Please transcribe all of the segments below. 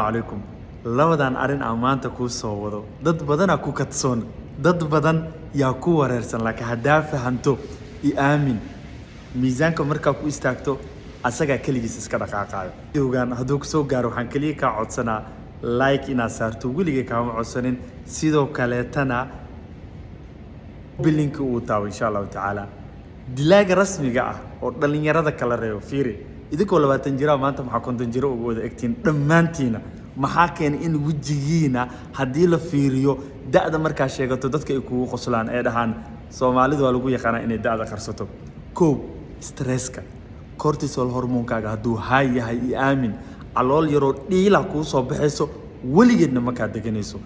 Calaykum. Labadan arrin aan maanta kuu soo wado, dad badanaa ku kadsoon, dad badan yaa ku wareersan, laakiin haddaa fahanto, i aamin, miisaanka markaa ku istaagto asagaa keligiis iska dhaqaaqaayo. Videogan hadduu kusoo gaaro, waxaan keliya kaa codsanaa like inaad saarto, weligay kaama codsanin. Sidoo kaleetana bell-ka uu taabo, insha Allahu tacaala. Dilaaga rasmiga ah oo dhallinyarada kala reebo, fiiri, idinkoo 20 jira maanta maxaa 50 jiro uga wada egtiin dhammaantiina? Maxaa keenay in wejigiina haddii la fiiriyo da'da markaa sheegato dadka ay kugu qoslaan, ee dhahaan Soomaalidu waa lagu yaqaanaa inay da'da qarsato? Kow, stresska cortisol hormoonkaaga hadduu high yahay, iyo aamin, calool yaroo dhiila kuu soo baxayso, weligeedna makaa deganayso.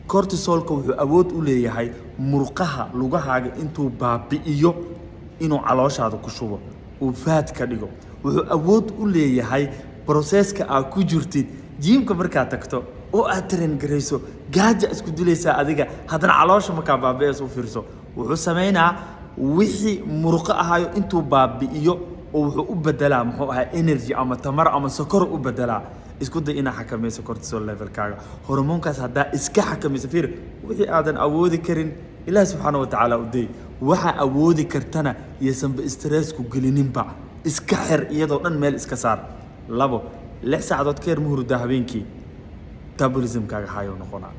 Cortisolka wuxuu awood u leeyahay murqaha lugahaaga intuu baabi'iyo inuu calooshaada ku shubo, uu fat ka dhigo. Wuxuu awood u leeyahay processka aad ku jirtid gymka markaad tagto oo aad train garayso, gaaja isku dilaysaa adiga, haddana caloosha markaa baabi'ayso, u fiirso, wuxuu sameynaa wixii murqo ahayo intuu baabi'iyo oo wuxuu u bedelaa, muxuu ahaa, energy ama tamar ama sokor u bedelaa. Isku day inaad xakamayso cortisol levelkaaga, hormoonkaas haddaa iska xakamayso. Fiir, wixii aadan awoodi karin Ilaah subxaana wa tacaala u day, waxaa awoodi kartana yaysanba stressku gelininba, iska xir iyadoo dhan, meel iska saar. Labo, 6 saacadood ka yar ma hurdaa habeenkii? Metabolismkaaga high noqonaa,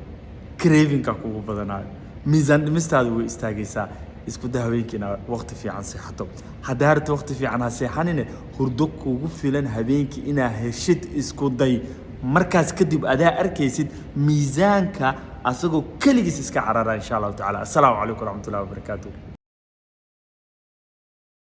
cravingka kugu badanaayo, miisaan dhimistaadu way istaagaysaa. Isku day habeenkii inaad waqti fiican seexato. Haddaa rabto waqti fiican ha seexanine, hurdo kugu filan habeenkii inaa heshid isku day. Markaas kadib adaa arkaysid miisaanka asagoo keligiis iska carara, insha Allahu tacala. Assalaamu calaykum waraxmatullahi wabarakaatu.